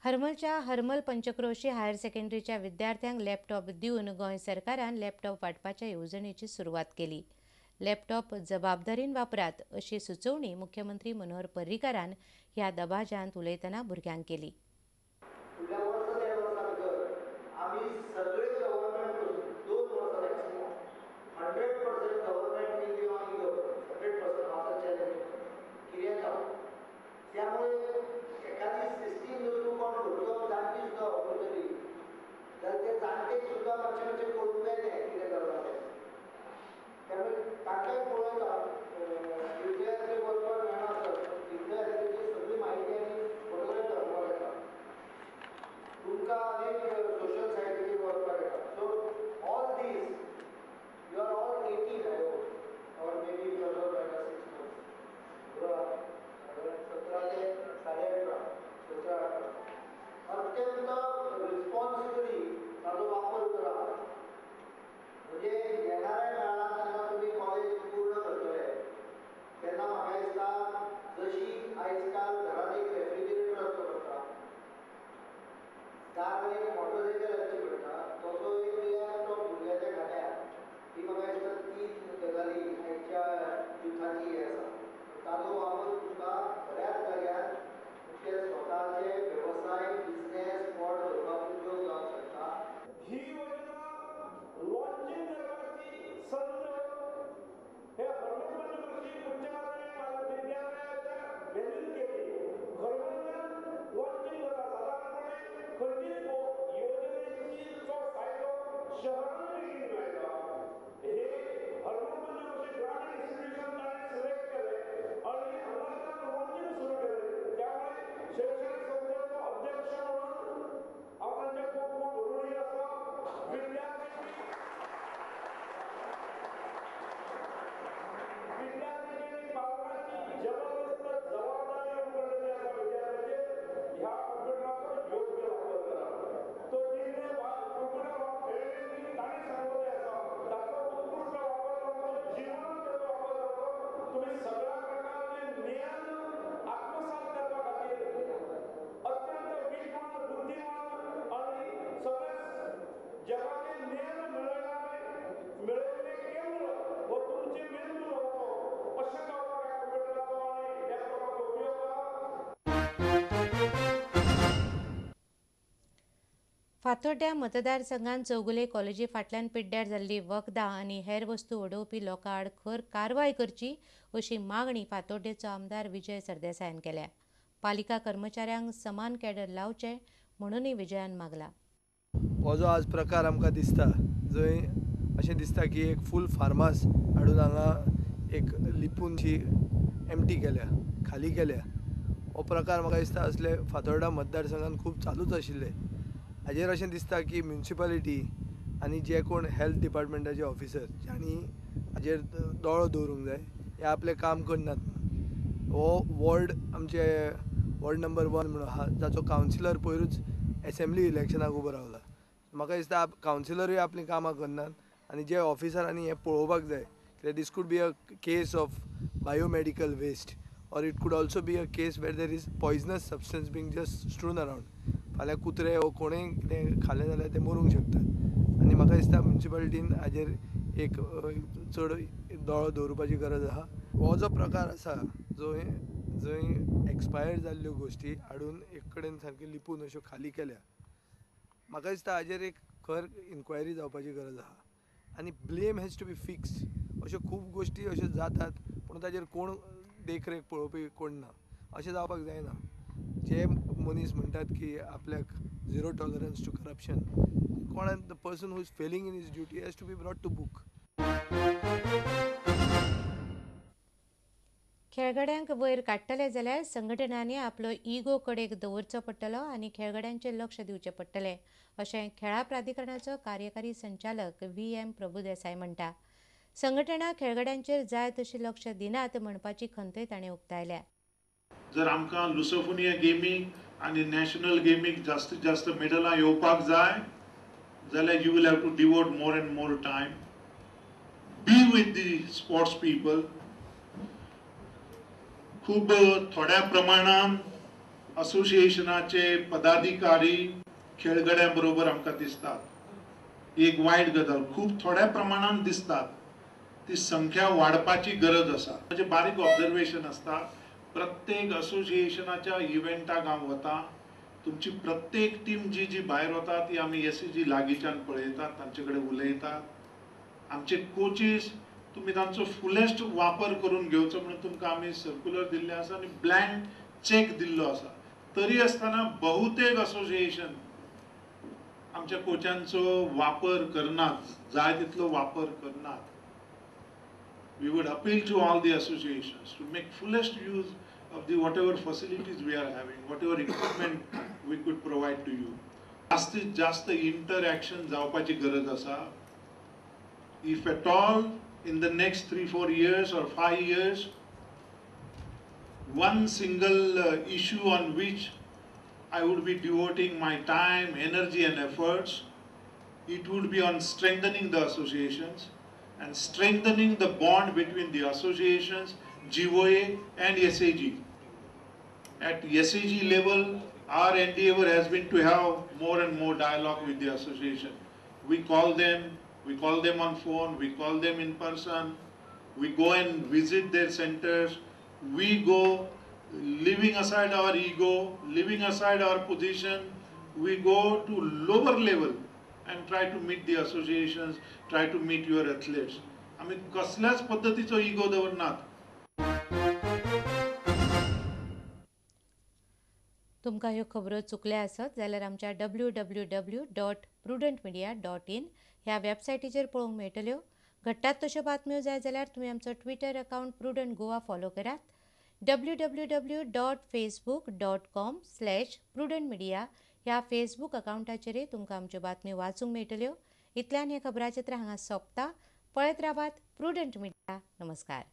हरमलच्या Harmal Panchkroshi higher सेकंडरीच्या विद्यार्थ्यांक laptop दिवन गोंय सरकारान लॅपटॉप वांटपाच्या येवजणेची सुरवात केली. लॅपटॉप जबाबदारीन वापरात अशी सुचोवणी मुख्यमंत्री मनोहर पर्रीकारान ह्या दबाज्यांत उलयतना भुरग्यांक केली. फातोड्ड्या मतदारसंघात चौगुले कॉलेजी फाटल्यान पिड्ड्यार जाल्ली वखदां आनी हेर वस्तू उडोवपी लोकां आड खर कारवाय करची अशी मागणी फातोड्डेचो आमदार विजय सरदेसायान केल्या. पालिका कर्मचाऱ्यांक समान कॅडर लावचे म्हणूनय विजयान मागला. हो जो आज प्रकार आमकां दिसता जंय अशें दिसता की एक फूल फार्मास हाडून हांगा एक लिपूनशी एमटी केल्या, खाली केल्या. हो प्रकार म्हाका दिसता असले फातोर्डा मतदारसंघात खूब चालूच आशिल्ले. हाजेर अशें दिसता की म्युनिसिपालिटी आनी जे कोण हेल्थ डिपार्टमेंटाचे ऑफिसर जांणी हाजेर दोळो दवरूंक जाय हे आपलें काम करनात. हो वॉर्ड आमचे वॉर्ड नंबर 1 म्हणून आहा जाचो कावन्सिलर पयरूच एसेंब्ली इलेक्शनाक उबो रावला. म्हाका दिसता कावन्सिलरूय आपलीं कामां करनात आनी जे ऑफिसरांनी हें पळोवपाक जाय कित्याक this could be a case of biomedical waste or it could also be a case where there is poisonous substance being just strewn around. फाल्यां कुत्रे वो कोणूय कितें खालें जाल्यार ते मरूंक शकतात. आनी म्हाका दिसता म्युनिसिपालिटीन हाजेर एक चड दोळो दवरुपाची गरज आहा. हो जो प्रकार आसा जंय जंय एक्सपायर जाल्ल्यो गोश्टी हाडून एक कडेन सारक्यो लिपून अश्यो खाली केल्या, म्हाका दिसता हाजेर एक खर इन्क्वायरी जावपाची गरज आहा आनी blame has to be fixed. अश्यो खूब गोश्टी अश्यो जातात पूण ताजेर कोण देखरेख पळोवपी कोण ना. अशें जावपाक जायना. जे मनीस म्हणटात की आपल्याक झिरो टॉलरन्स टू करप्शन, कोण the person who is failing in his duty has to be brought to book. खेळगड्यांक वयर काडटले जाल्यार संघटनांनी आपलो इगो कडेक दवरचो पडटलो आनी खेळगड्यांचेर लक्ष दिवचें पडटलें अशें खेळां प्राधिकरणाचो कार्यकारी संचालक व्ही.एम. प्रभुदेसाय म्हणटा. संघटना खेळगड्यांचेर जाय तशी लक्ष दिनात म्हणपाची खंतय ताणें उक्तायल्या. जर आमकां लुसोफोनिया गेमींग आनी नॅशनल गेमींग जास्तीत जास्त मेडलां येवपाक जाय जाल्यार you will have to devote more and more time, be with the sports people. खूब थोड्या प्रमाणान असोसिएशनाचे पदाधिकारी खेळगड्यां बरोबर आमकां दिसतात. एक वायट गजाल, खूब थोड्या प्रमाणान दिसतात, ती संख्या वाडपाची गरज आसा. म्हणजे बारीक ऑब्जर्वेशन आसता. प्रत्येक असोसिएशनाच्या इव्हेंटाक हांव वता, तुमची प्रत्येक टीम जी जी भायर वता ती आमी एसएजी लागींच्यान पळयतात, तांचे कडेन उलयतात. आमचे कोचीस तुमी तांचो फुलेस्ट वापर करून घेवचो म्हणून तुमकां आमी सर्क्युलर दिल्लें आसा आनी ब्लँक चॅक दिल्लो आसा. तरी आसतना बहुतेक असोसिएशन आमच्या कोचांचो वापर करनात, जाय तितलो वापर करनात. We would appeal to all the associations to make fullest use of the whatever facilities we are having, whatever equipment we could provide to you. जास्तीत जास्त इंटरॅक्शन जावपाची गरज आसा. If at all in the next 3-4 years or 5 years, one single issue on which I would be devoting my time, energy and efforts, it would be on strengthening the associations and strengthening the bond between the associations, GOA and SAG. At SAG level, our endeavor has been to have more and more dialogue with the association. We call them on phone, we call them in person, we go and visit their centers, we go leaving aside our ego, leaving aside our position, we go to lower level and try to meet the associations, try to meet your athletes. आमी कसल्याच पद्दतीचो ego दवरनात. तुमकां ह्यो खबरो चुकल्या आसत जाल्यार आमच्या www.prudentmedia.in ह्या वेबसायटीचेर पळोवंक मेळटल्यो. घडटात तश्यो बातम्यो जाय जाल्यार तुमी आमचो Twitter account Prudent Goa follow करात. www.facebook.com/prudentmedia ह्या फेसबूक अकाउंटाचेरय तुमकां आमच्यो बातम्यो वाचूंक मेळटल्यो. इतल्यान हें खबराचित्र हांगा सोंपता. पळयत रावात प्रुडंट मिडिया. नमस्कार.